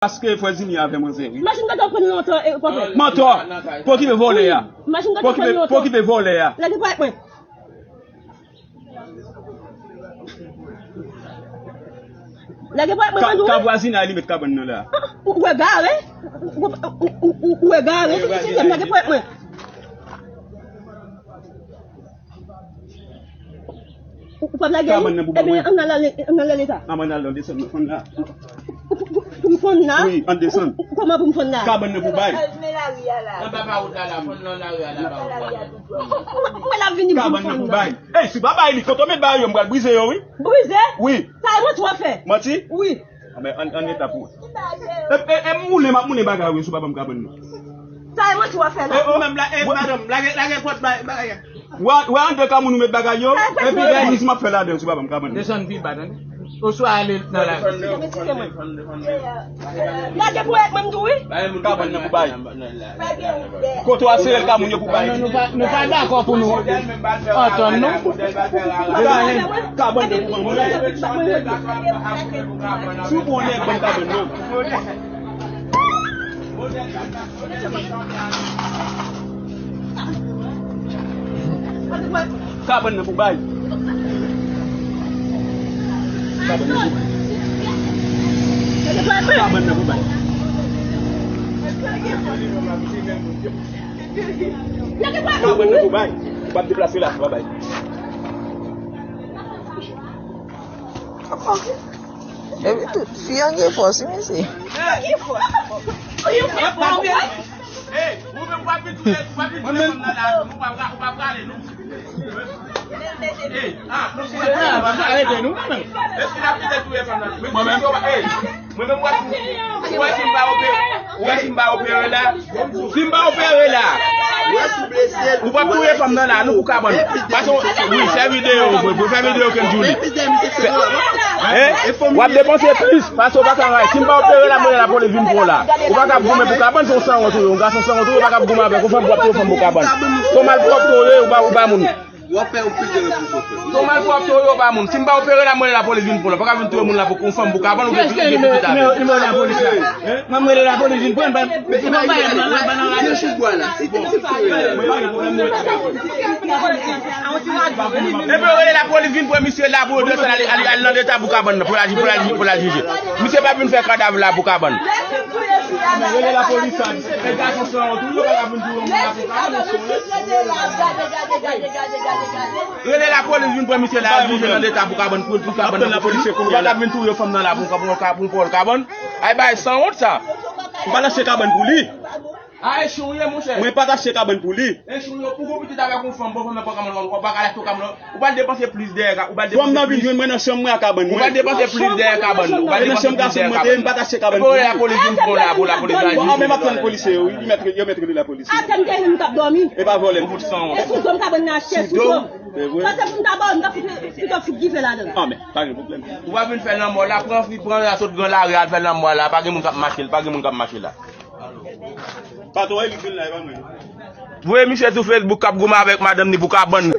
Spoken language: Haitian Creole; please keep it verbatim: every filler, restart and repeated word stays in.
Paske frè Zini avè manzè, wi. Machin tata pran lontan, e, pòpè. Mantò! Pou okipe vòlè a. Machin tata pran lontan. Pou okipe vòlè a. Lage pòpè mwen. Lage pòpè mwen, mwen di w. Ka vwazinay li met kabann nan la. Ou wè gare? Ou wè gare? Lage pòpè mwen. Ou, ou p ap lage li? Kabann nan pou ban mwen. Ebyen, ann al, ann al leta. Ann al nan desann nan fann la. Pou, pou, pou m fann la? Wi, ann desann. Ou, ou, kòman pou m fann la? Kabann nan pou bay. Anba pa wout la, la, fann nan lari a, la, pa wout la. Ou, ou, ou wè l ap vini pou m fann la. Kabann nan pou bay. Ey, si w pa bay li, kote w met bagay yo, m pral brize yo, wi. Brize? Wi. Sa e manti w ap fè? Manti? Wi. Anben, ann, ann leta pou. E, e, e, m moulen, m ap moulen bagay yo, si w pa ban m kabann nan. Sa e manti w ap fè la. E, ou menm la, e, madanm, lage, lage pòt bagay, bagay. Wè, wè anndan kabann ou met bagay yo, epi briz m ap fè ladan, si w pa ban m kabann nan. Desann pi ba, tande. Oswa ale nan lari. Lage pou mwen tou, wi. Kabann nan pou bay. Kote w ap sere l, kabann yo pou bay. Nou pa, nou pa dakò pou nou antann nou. Kabann nan pou ban mwen. Si w bon nèg, ban m kabann nan. Kabann nan pou bay. Kabann nan pou bay. Kabann nan pou bay. Kabann nan pou bay. Ou p ap deplase la, si w pa bay. Epi tout fi an gen fòs, wi, mesye. Hey, ou menm w ap vin touye, w ap vin touye fanm nan la, nou pa pra-, ou pa prale, non. Hey, ah, nou touye fanm nan. Arete nou, mwen menm. Èske n ap kite touye fanm nan? Mwen menm, hey, mwen menm, w ap, w ap si m pa opere, w ap si m pa opere la. Si m pa opere la, ou p ap touye fanm nan la, nou pou kabann. Paske, wi, fè videyo, fè videyo ke l di w li. Fè, hein? W ap depanse plis, paske w pa ka ray. Si m pa opere la, m rele lapolis vin pran w la. Ou pa ka ap goumen pou kabann, se yon sanwont ou ye. Yon gason sanwont ou ye, ou pa ka ap goumen avèk yon fanm, w ap touye fanm pou kabann. Se yon malpwòpte ou ye, ou pa, ou pa moun. W ap fè yon pil de refleksyon, frè. Se yon malpwòpte ou ye, ou pa moun. Si m pa opere la, m rele lapolis vin pran w la. Ou pa ka vin touye moun la pou yon fanm pou kabann, ou gen pitit, ou gen pitit avè l. Nimewo lapolis la. Hein? Mwen, m rele lapolis vin pran m, pa, se pa bagay m nan, nan, nan radyo. Epi yo rele lapolis vin pran misye la pou yo desann al, al, al nan leta pou kabann nan, pou l al, pou l al, pou l al jije. Misye p ap vin fè kadav la pou kabann. Rele lapolis sa, e gason sanwont ou yo pa ka vin touye yon moun la pou kabann. Rele lapolis vin pran misye la, al jije nan leta pou kabann, pou, pou kabann nan, pou polisye kounye a la. Ou pa ka vin touye fanm nan la pou, pou, pou, pou pran kabann. Ay, bagay sanwont sa. Ou pa t achte kabann pou li? A, echou ye, monchè. Mwen pa t achte kabann pou li. Echou ye, pou gon pitit avèk yon fanm, bon, fanm nan pran kabann, ou pa ka achte kabann, ou pral depanse plis dèyè, ou pral depanse plis. Fanm nan vin jwenn mwen nan chanm mwen ak kabann mwen. Ou pral depanse plis dèyè kabann, ou pral depanse plis dèyè kabann. Epi lapolis vin pran la, pou lapolis vin jije. Bon, anben, m ap tann polisye yo, wi, li mèt, yo mèt rele lapolis. Atè m te vin, m t ap dòmi. E pa vòlè. Ou bout sanwont. E sou do m kabann nan achte, sou do m. Se vre. Paske pou m ta ba w, m ta fout, pito fout dife ladan. Anben, pa gen pwoblèm. Ou pa vin fè lanmò la, pran fi, pran la, sot gran lari, al fè lanmò la, pa gen moun k ap mache l, pa gen moun k ap mache la. Patwon, e li k vin la, e pa mwen. Voye misye sou Facebook k ap goumen avèk madanm ni pou kabann.